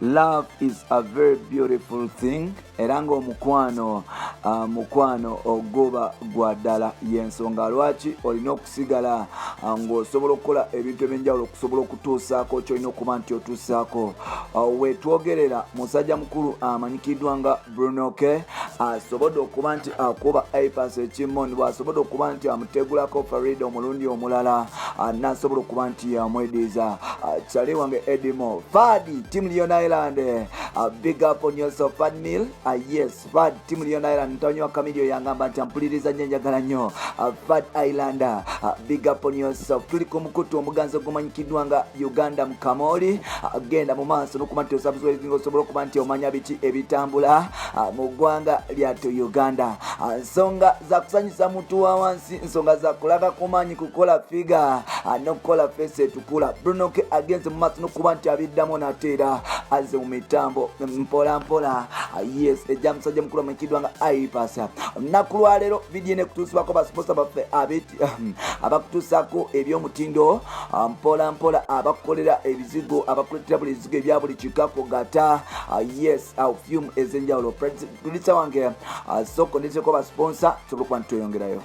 Love is a very beautiful thing, era ng'omukwano mukwano oguba gwa ddala. Y'ensonga lwaki olina okusigala ng'osobola okukola ebintu ebyenjawulo okusobola okutuusaako kyolina okuba nti otuusaako. Wetwogerera, musajja mukulu amanyikiddwa nga Bruno K asobodde okuba nti akuba A Pass ekimmooni, bw'asobodde okuba nti amutegulako Farida omulundi omulala, n'asobola okuba nti yamwediza. Kyali wange Edimo Fadi, Team Leon Island, big up on yourself, Fad Mill. Yes, Fad, Team Leon Island, mutabani wa Kamilio yangamba nti ampuliriza nnyo, njagala nnyo. Fad Island, big up on yourself. Tuli ku mukutu omuganzi ogumanyikiddwa nga Uganda Mukamoli. Genda mu maaso n'okuba nti osubscribing, osobola okuba nti omanya biki ebitambula mu ggwanga lyattu Uganda. Nsonga za kusanyusa muntu wa wansi, nsonga za kulaga kumaanyi, kukola figure n'okukola face etukula. Bruno K agenze mu maaso n'okuba nti abiddamu nateera azze mu mitambo mpola mpola. Yes, ejja musajja mukulu amanyikiddwa nga A Pass. Olunaku lwaleero vidiyo nekutuusibwako basponsor baffe abakutuusaako ebyomutindo mpola mpola, abakukolera ebizigo, abakuletera buli bizigo ebya buli kika kugata, yes, fume ez'enjawulo. Producer wange, soko ndeteko basponsor tusobola okuba nti tweyongerayo.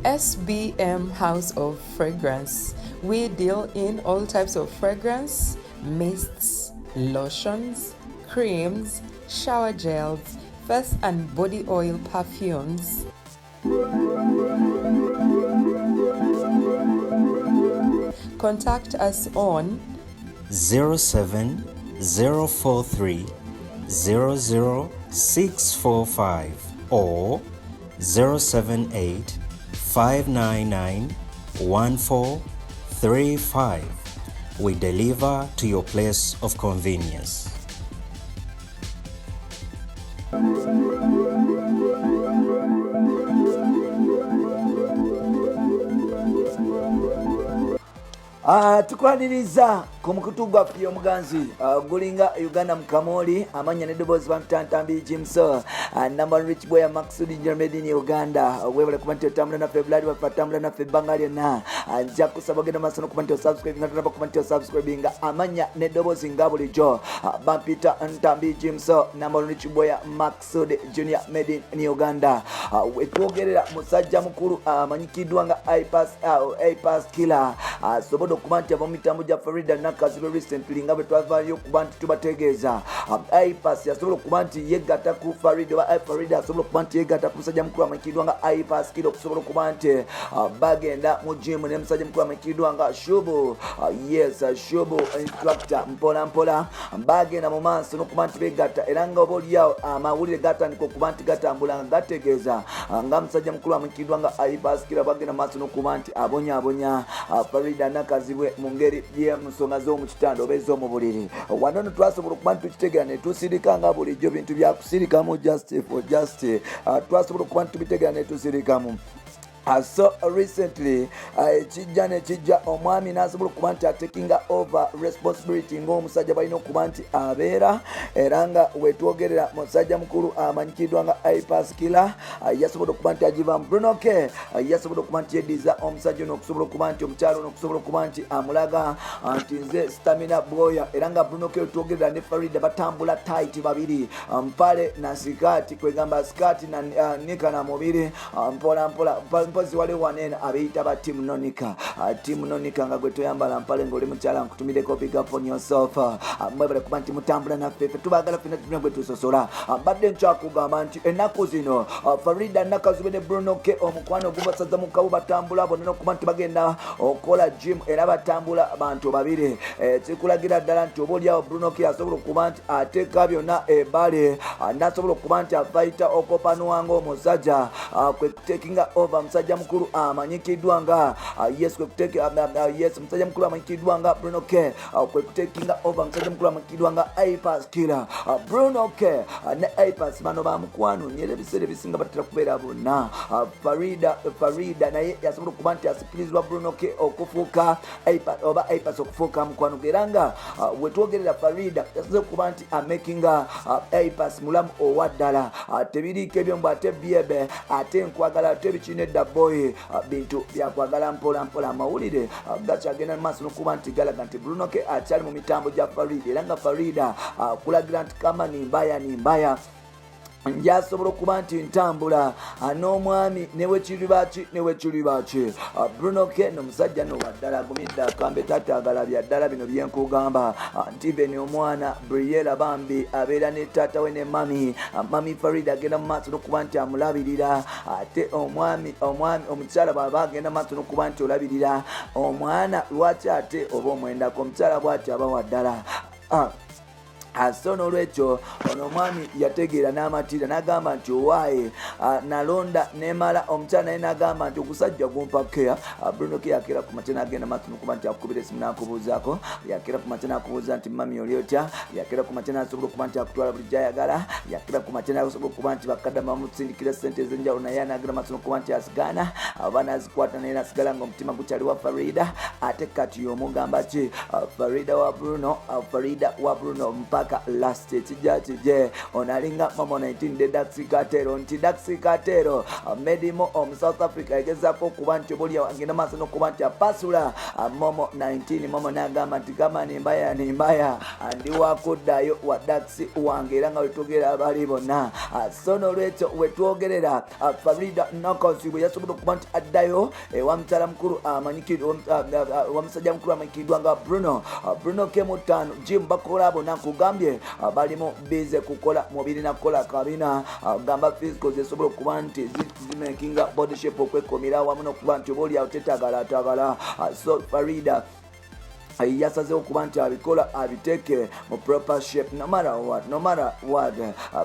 SBM House of Fragrance. We deal in all types of fragrance, mists, lotions, creams, shower gels, face and body oil, perfumes. Contact us on 07043 00645 or 078 599 1435. We deliver to your place of convenience. Tukwaniriza ku mukutu gwaffe omuganzi gulinga Uganda Mukamoli. Amanya n'eddoboozi bamutantambi Jimso, number rich boy Maxud made in Uganda. Webale kuba nti otambula naffe, blood waffe atambula naffe ebbanga lyonna. Nja kusaba ogenda maaso nokuba nti osubscribe nga tonaba kuba nti osubscribinga. Amanya n'eddoboozi nga bulijjo bampita Ntambi Jimso, number rich boy Maxud Junior made in Uganda. Wetwogerera, musajja mukulu amanyikiddwa nga A Pass Killer asobodde okuba nti ava mu mitambo gya Farida Nakazibwe. Recently, nga bwe twavaayo okuba nti tubategeeza, A Pass yasobola okuba nti yegatta ku Farida, oba Farida asobola okuba nti yegatta ku musajja mukulu amanyikiddwa nga A Pass Killer okusobola okuba nti bagenda mu gym ne musajja mukulu amanyikiddwa nga Shubu. Yes, Shubu instructor. Mpola mpola bagenda mu maaso n'okuba nti begatta, era nga oba oliawo amawulire gatandika okuba nti gatambula nga gategeeza nga musajja mukulu amanyikiddwa nga A Pass Killer bagenda mu maaso n'okuba nti abonyaabonya Farida Nakazibwe mu ngeri y'ensonga z'omu kitanda oba ez'omu buliri. Wano no twasobola okuba nti tukitegeera ne tusirika nga bulijjo, bintu byakusirikamu, just for just twasobola okuba nti tubitegeera ne tusirikamu. So recently ekijja nekijja, omwami n'asobola okuba nti atakinga over responsibility ng'omusajja balina okuba nti abeera. Era nga wetwogerera, musajja mukulu amanyikiddwa nga A Pass Killer yasobodde okuba nti agiva mu Bruno K, yasobodde okuba nti yeddiza omusajja ono okusobola okuba nti omukyalo ono okusobola okuba nti amulaga nti nze stamina boya. Era nga Bruno K wetwogerera ne Farida batambula tight babiri, mpale na sikaati, kwegamba sikaati na nika na mubiri, mpola mpola. Mpozi waliwo waneeno abeyita ba Team Nonika. Team Nonika, nga gwe toyambala mpale ng'oli mukyala, nkutumireko, big up on yourself. Mwebale kuba nti mutambula naffe, ffe tubaagala ffena, tulina gwe tusosola. Mbadde nkyakugamba nti ennaku zino Farida Nakazibwe ne Bruno K omukwano gubasaza mu kabu, batambula bonna n'okuba nti bagenda okukola gym, era batambula bantu babiri. Kikulagira ddala nti oba oliawo Bruno K asobola okuba nti ateeka byonna ebbali, nasobola okuba nti afaita okopanuwa ng'omusajja, kwe kutakinga over musajja mukulu amanyikiddwa nga yes, kwe kuteka, yes, musajja mukulu amanyikiddwa nga Bruno K, kwe kutakinga over musajja mukulu amanyikiddwa nga A Pass Killer. Bruno K ne A Pass bano bamukwano nnyo, era ebiseera ebisinga batera kubeera bonna. Farida naye yasobola okuba nti asikirizibwa Bruno K okufuuka oba A Pass okufuuka mukwano gwe. Era nga wetwogerera, Farida yasobola okuba nti amakinga A Pass mulamu owa ddala. Tebiriiko ebyo mbu ate byebe, ate nkwagala, ate bikina edda. Boy, bintu byakwagala mpola mpola. Amawulire gakyagenda maaso nokuba nti galaga nti Bruno K akyali mu mitambo gya Farida, era nga Farida kulagira nti kama ni mbaya ni mbaya, njasobola okuba nti ntambula n'omwami newekiribaki newekiribaki. Bruno K nomusajja no waddala agumidde akambe, tatagala bya ddala. Bino byenkugamba nti even omwana Briella bambi abeera ne taata we ne mami mami Farida agenda mu maaso nokuba nti amulabirira. Ate omwami omwami omukyala bw'aba agenda maaso nokuba nti olabirira omwana, lwaki ate oba omwendako omukyala bwati aba waddala? So n'olwekyo ono omwami yategeera n'amatira n'agamba nti owaaye nalonda nemala omukyala, naye n'agamba nti ogusajja gumpa care. Bruno K yakeera ku makya n'agenda maaso nokuba nti akukubira esimu n'akubuuzaako. Yakeera ku makya n'akubuuza nti, "Mami, oli otya?" Yakeera ku makya n'asobola okuba nti akutwala buli gy'ayagala. Yakeera ku makya n'asobola okuba nti bakadama bamusindikira sente ez'enjawulo, naye anagenda maaso nokuba nti asigaana aba n'azikwata, naye nasigala nga omutima gukyali wa Farida. Ate kati omugamba ki? Farida wa Bruno, Farida wa Bruno mpaka last. Kijja kijje. Ono alinga Momo 19 de Daxi Katero, nti Daxi Katero Medimo omu South Africa egezaako okuba nti obuli agenda maaso n'okuba nti apasula Momo 19. Momo n'agamba nti kama ni mbaya ni mbaya, ndi wakuddayo wa Daxi wange, era nga wetwogerera abali bonna. So n'olwekyo wetwogerera Farida Nakansi bwe yasobola okuba nti addayo ewa mukyala mukulu amanyikiddwa, wa musajja mukulu amanyikiddwa nga Bruno, Bruno K mutaano gym bakola bonna. Nkugambye balimu busy kukola mubiri nakukola kabina, gamba physical zesobola okuba nti zimakinga body shape okwekomera wamu n'okuba nti oba oliawo tetagalatagala. So Farida yasazeho okuba nti abikola abiteeke mu proper shape, no matter what, no matter what.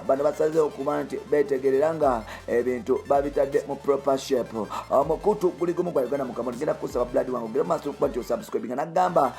Bano basazeho okuba nti betegerera nga ebintu babitadde mu proper shape. Omukutu guli gumu gwa Uganda Mukamoli. Genda kusaba blood wange ogere maaso okuba nti osubscribinga. Nagamba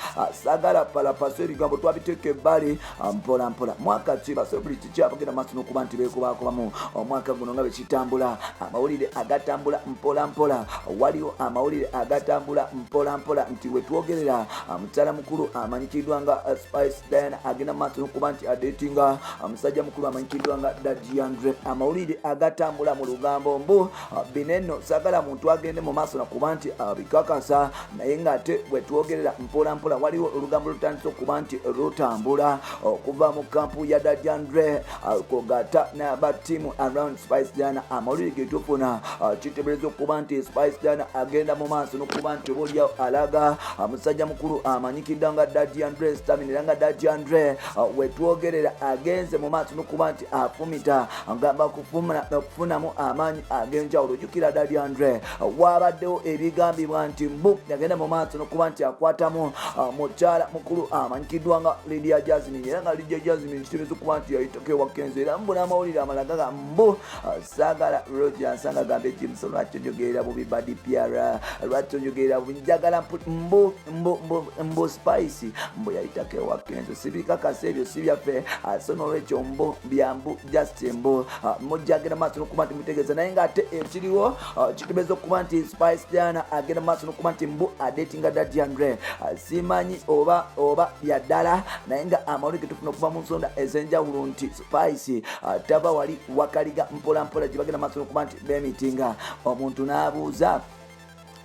sagala palapaso, ebigambo twabiteeka ebbali mpola mpola. Mwaka ki ba celebrity ki abagenda maaso n'okuba nti beekubakubamu omwaka guno nga bwekitambula? Amawulire agatambula mpola mpola, waliwo amawulire agatambula mpola mpola nti wetwogerera mukyala mukulu amanyikiddwa nga Spice Diana agenda maaso n'okuba nti adetinga musajja mukulu amanyikiddwa nga Daddy Andre. Amawulire agatambula mu lugambo mbu bino enno sagala muntu agende mu maaso nakuba nti abikakasa, naye ng'ate bwetwogerera mpola mpola waliwo olugambo lutandise okuba nti lutambula okuva mu kampu ya Daddy Andre kugata n'aba team around Spice Diana. Amawulire getufuna kitebereza okuba nti Spice Diana agenda mu maaso n'okuba nti oba oliawo alaga musajja mukulu amanyikiddwa nga Daddy Andre stamina, era nga Daddy Andre wetwogerera agenze mu maaso n'okuba nti afumita, ngamba okufunamu amaanyi ag'enjawulo. Ojjukira Daddy Andre wabaddewo ebigambibwa nti mbu yagenda mu maaso n'okuba nti akwatamu mukyala mukulu amanyikiddwa nga Lydia Jasmine, era nga Lydia Jasmine kitegeeza okuba nti yayitako ewa Kenzo, era mbu n'amawulire amalala gaga mbu saagala Roger nsanga gambe Jimson, lwaki onjogerera bubi? Badi Piara, lwaki onjogerera bubi? Njagala mbu mbu mbu mbu Spice mbu yayitako ewa Kenzo. Sibikakasa, ebyo si byaffe. So n'olwekyo mbu byambu, just mbu mujjagenda maaso n'okuba nti mutegeeza, naye ng'ate ekiriwo kitegeeza okuba nti Spice Diana agenda maaso n'okuba nti mbu adetinga Daddy Andre. Simanyi oba byaddala, naye nga amawulire getufuna okuva mu nsonda ez'enjawulo nti Spice tava wali wakaliga mpola mpola gye bagenda maaso n'okuba nti bemitinga. Omuntu n'abuuza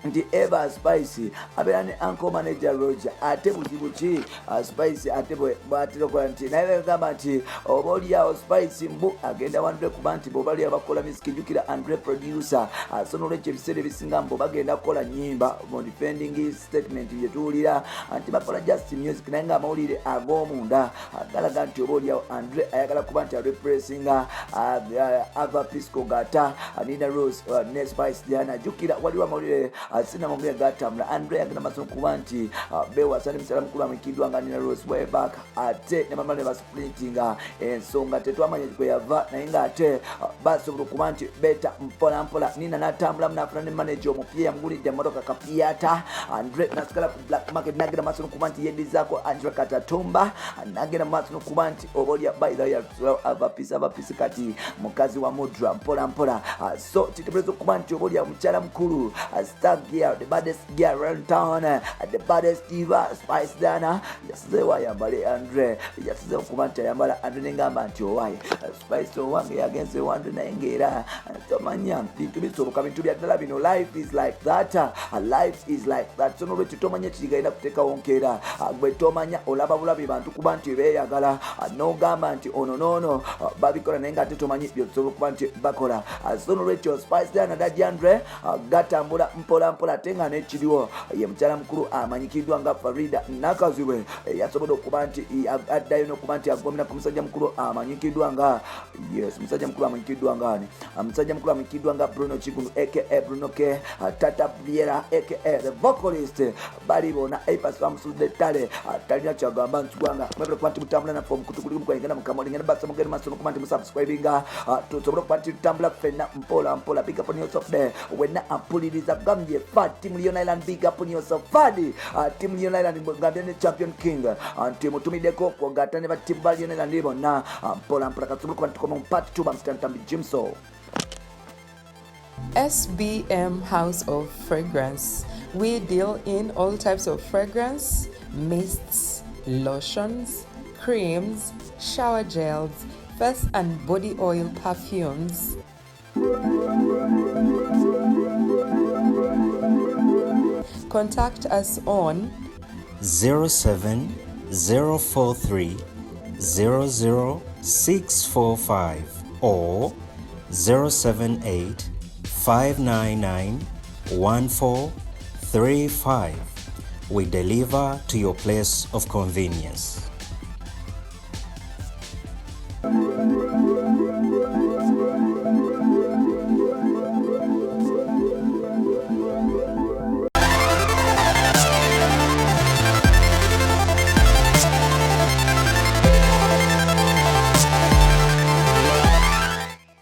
nti eva Spice abeera ne uncle manager Roger, ate buzibu ki Spice ate bwatera okukola? Nti naye bagamba nti oba oliawo Spice mbu agenda wandre, kuba nti bwoba oli abakola music, jjukira Andre producer. So nolwekyo ebiseera ebisinga mbu bagenda kukola nyimba. Mu defending statement gyetuwulira nti bakola just music, naye nga amawulire ag'omunda galaga nti oba oliawo Andre ayagala kuba nti arepressinga Ava Pisco gata Nina Rose ne Spice Diana. Jjukira waliwo amawulire sinamawulire gatambula, Andre agenda maaso okuba nti bewasa ne mukyala mukulu amanyikiddwa nga Nina Rose way back, ate ne bamala ne basplitinga ensonga tetwamanya kwe yava, naye ng'ate basobola okuba nti beta mpola mpola. Nina n'atambulamu n'afuna ne manager omupya, yamugulidde emmotoka kapiyata. Andre nasigala ku black market, nagenda maaso nokuba nti yeddizaako Angela Katatumba, nagenda maaso nokuba nti oba olya abapisi abapisi kati mukazi wa Mudra mpola mpola. So kitebereza okuba nti oba olya mukyala mukulu star. Girl, the baddest girl around town, the baddest diva Spice Diana yasizeewo ayambale Andre, yasizeewo kuba nti ayambala Andre, nengamba nti owaye Spice owange yagenze Andre, naye ngaera tomanya bintu bisoboka, bintu bya ddala bino. Life is like that, life is like that. So nolwekyo tomanya kirigenda kuteekawo nkeera. Gwe tomanya, olaba bulabi bantu kuba nti beeyagala, n'ogamba nti ono noono babikola, naye nga ate tomanyi byotusobola okuba nti bakola. So nolwekyo Spice Diana, Daddy Andre gatambula mpola mpola, ate nga nekiriwo ye mukyala mukulu amanyikiddwa nga Farida Nakazibwe yasobodde okuba nti addayo n'okuba nti agomera ku musajja mukulu amanyikiddwa nga, yes, musajja mukulu amanyikiddwa nga ani? Musajja mukulu amanyikiddwa nga Bruno Kigunu aka Bruno K, Tata Briera aka the vocalist. Bali bona Apas bamusudde ettale, talina kyagamba nsugwanga. Mwebale kuba nti mutambula naffe omukutu guli mukwengenda mukamoli ngenda basa mugenda maaso nokuba nti musubscribinga, tusobole okuba nti tutambula ffenna mpola mpola. Big up on yourself there wenna ampuliriza. Gambye fa team Leon Island, big up on yourself. Fadi, team Leon Island, gambye ne Champion King nti mutumiddeko kwogata ne batimu ba Leon Island bonna. Mpola mpola kasobole okuba nti tukoma mu part 2. Bamusitantambi Jimso. SBM House of Fragrance. We deal in all types of fragrance, mists, lotions, creams, shower gels, face and body oil, perfumes. Contact us on 07043 00645 or 078 599 1435. We deliver to your place of convenience.